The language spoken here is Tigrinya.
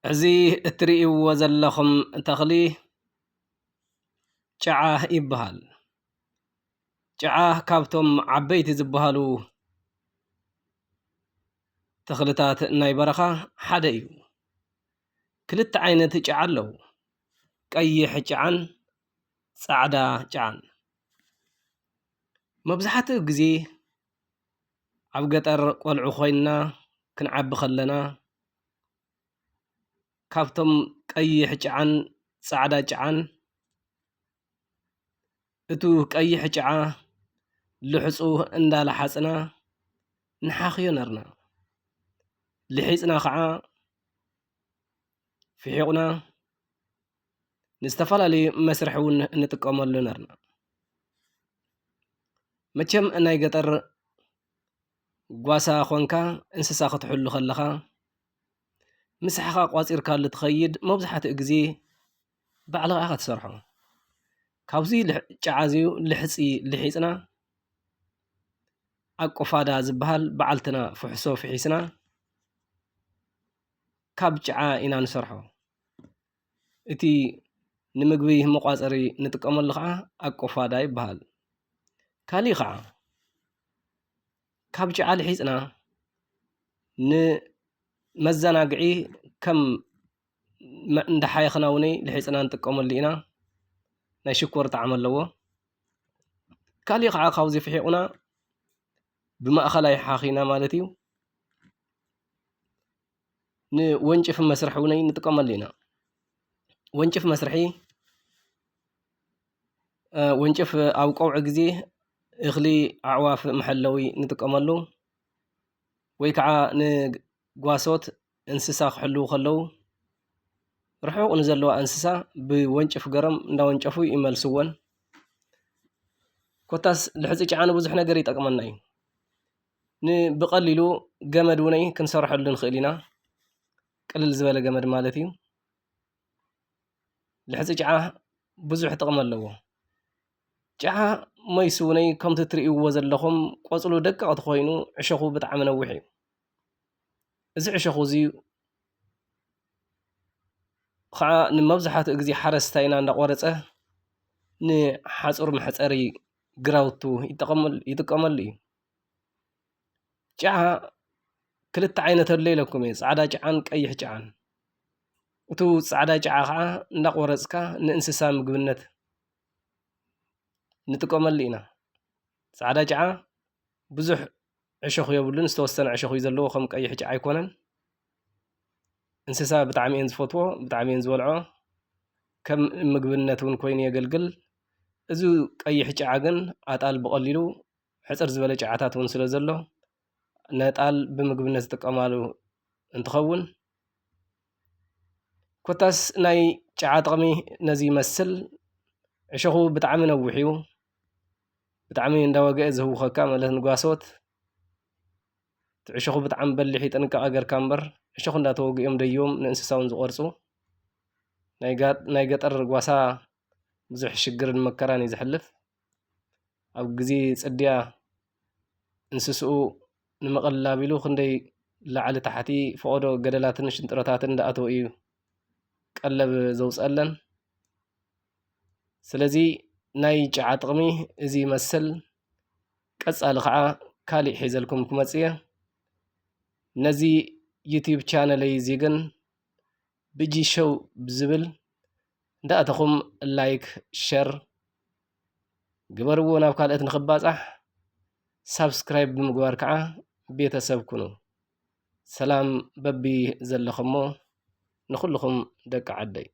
እዚ እትርእይዎ ዘለኹም ተኽሊ ጨዓ ይበሃል። ጨዓ ካብቶም ዓበይቲ ዝበሃሉ ተኽልታት ናይ በረኻ ሓደ እዩ። ክልተ ዓይነት ጨዓ ኣለዉ። ቀይሕ ጨዓን ጻዕዳ ጨዓን። መብዛሕትኡ ግዜ ኣብ ገጠር ቆልዑ ኮይንና ክንዓቢ ከለና፣ ካብቶም ቀይሕ ጨዓን ጻዕዳ ጨዓን፣ እቱ ቀይሕ ጨዓ ልሕጹ እንዳለሓጽና ንሓኽዮ ነርና። ልሒጽና ኸዓ ፍሒቑና ንዝተፈላለዩ መስርሒ እውን እንጥቀመሉ ነርና። መቸም ናይ ገጠር ጓሳ ኾንካ እንስሳ ክትሕሉ ከለኻ፣ ምሳሕኻ ቋጺርካሉ ትኸይድ፣ መብዛሕትኡ ግዜ ባዕልኻ ኢኻ ትሰርሖ። ካብዚ ልሕ-፣ ጨዓ እዚዩ ልሕጺ ልሒጽና፣ ኣቆፋዳ ዝበሃል በዓልትና ፍሕሶ ፍሒስና፣ ካብ ጨዓ ኢና ንሰርሖ። እቲ ንምግቢ መቋጸሪ ንጥቀመሉ ኸዓ ኣቆፋዳ ይበሃል። ካሊእ ኸዓ፣ ካብ ጨዓ ልሒጽና ንመዘናግዒ ከም መ-፣ እንዳሓየኽና እውነይ ልሒጽና ንጥቀመሉ ኢና። ናይ ሽኮር ጣዕሚ ኣለዎ። ካሊእ ኸዓ ካብዚ ፍሒቑና ብማእኸላይ ሓኺና ማለት እዩ። ንወንጭፍ መስርሒ እውነይ ንጥቀመሉ ኢና። ወንጭፍ መስርሒ፣ እ፣ ወንጭፍ ኣብ ቀውዒ ግዜ እኽሊ ኣዕዋፍ መሐለዊ ንጥቀመሉ፣ ወይ ከዓ ንጓሶት እንስሳ ክሕልዉ ከለዉ ርሑቕ ንዘለዋ እንስሳ ብወንጭፍ ገሮም እንዳወንጨፉ ይመልስወን። ኮታስ ልሕጺ ጨዓ ንብዙሕ ነገር ይጠቅመና እዩ። ን-፣ ብቐሊሉ ገመድ እውነይ ክንሰርሐሉ ንኽእል ኢና። ቅልል ዝበለ ገመድ ማለት እዩ። ልሕጺ ጨዓ ብዙሕ ጥቕሚ ኣለዎ። ጨዓ መይሱ እውነይ ከምቲ ትርእይዎ ዘለኹም ቆጽሉ ደቀቕቲ ኮይኑ ዕሸኹ ብጣዕሚ ነዊሕ እዩ። እዚ ዕሸኹ እዚ ኸዓ ንመብዛሕትኡ ግዜ ሓረስታይና እንዳቖረጸ ንሓጹር መሕጸሪ ግራውቱ ይጠቐመሉ፣ ይጥቀመሉ እዩ። ጨዓ ክልተ ዓይነት ኣሎ ኢለኩም እየ፣ ጻዕዳ ጨዓን ቀይሕ ጨዓን። እቱ ጻዕዳ ጨዓ ኸዓ እንዳቖረጽካ ንእንስሳ ምግብነት ንጥቀመሉ ኢና። ጻዕዳ ጨዓ ብዙሕ ዕሸኹ የብሉን፣ ዝተወሰነ ዕሸኹ እዩ ዘለዎ፣ ከም ቀይሕ ጨዓ ኣይኮነን። እንስሳ ብጣዕሚ እየን ዝፈትዎ፣ ብጣዕሚ እየን ዝበልዖ። ከም ምግብነት እውን ኮይኑ የገልግል። እዚ ቀይሕ ጨዓ ግን ኣጣል ብቐሊሉ ሕጽር ዝበለ ጨዓታት እውን ስለ ዘሎ፣ ነጣል ብምግብነት ዝጥቀማሉ እንትኸውን፣ ኮታስ ናይ ጨዓ ጥቕሚ ነዚ ይመስል። ዕሸኹ ብጣዕሚ ነዊሕ እዩ። ብጣዕሚ እንዳወግአ ዝህውኸካ፣ ማለት ንጓሶት፣ እቲ ዕሸኹ ብጣዕሚ በሊሕ እዩ፣ ጥንቃቐ ገርካ እምበር፣ ዕሸኹ እንዳተወግኦም ደይዎም ንእንስሳ እውን ዝቖርጹ። ናይ ጋ-፣ ናይ ገጠር ጓሳ ብዙሕ ሽግርን መከራን እዩ ዘሕልፍ። ኣብ ግዜ ጽድያ እንስስኡ ንምቕላብ ኢሉ ክንደይ ላዕሊ ታሕቲ ፈቐዶ ገደላትን ሽንጥሮታትን እንዳኣተወ እዩ ቀለብ ዘውፅኣለን። ስለዚ ናይ ጨዓ ጥቕሚ እዚ ይመስል። ቀጻሊ ኸዓ ካሊእ ሒዘልኩም ክመጽእ እየ። ነዚ ዩቲዩብ ቻነለይ እዚ ግን ብጂ ሾው ብዝብል እንዳኣተኹም ላይክ፣ ሸር ግበርዎ ናብ ካልኦት ንኽባጻሕ። ሳብስክራይብ ብምግባር ከዓ ቤተሰብ ኩኑ። ሰላም በቢ ዘለኹሞ ንኹልኹም ደቂ ዓደይ።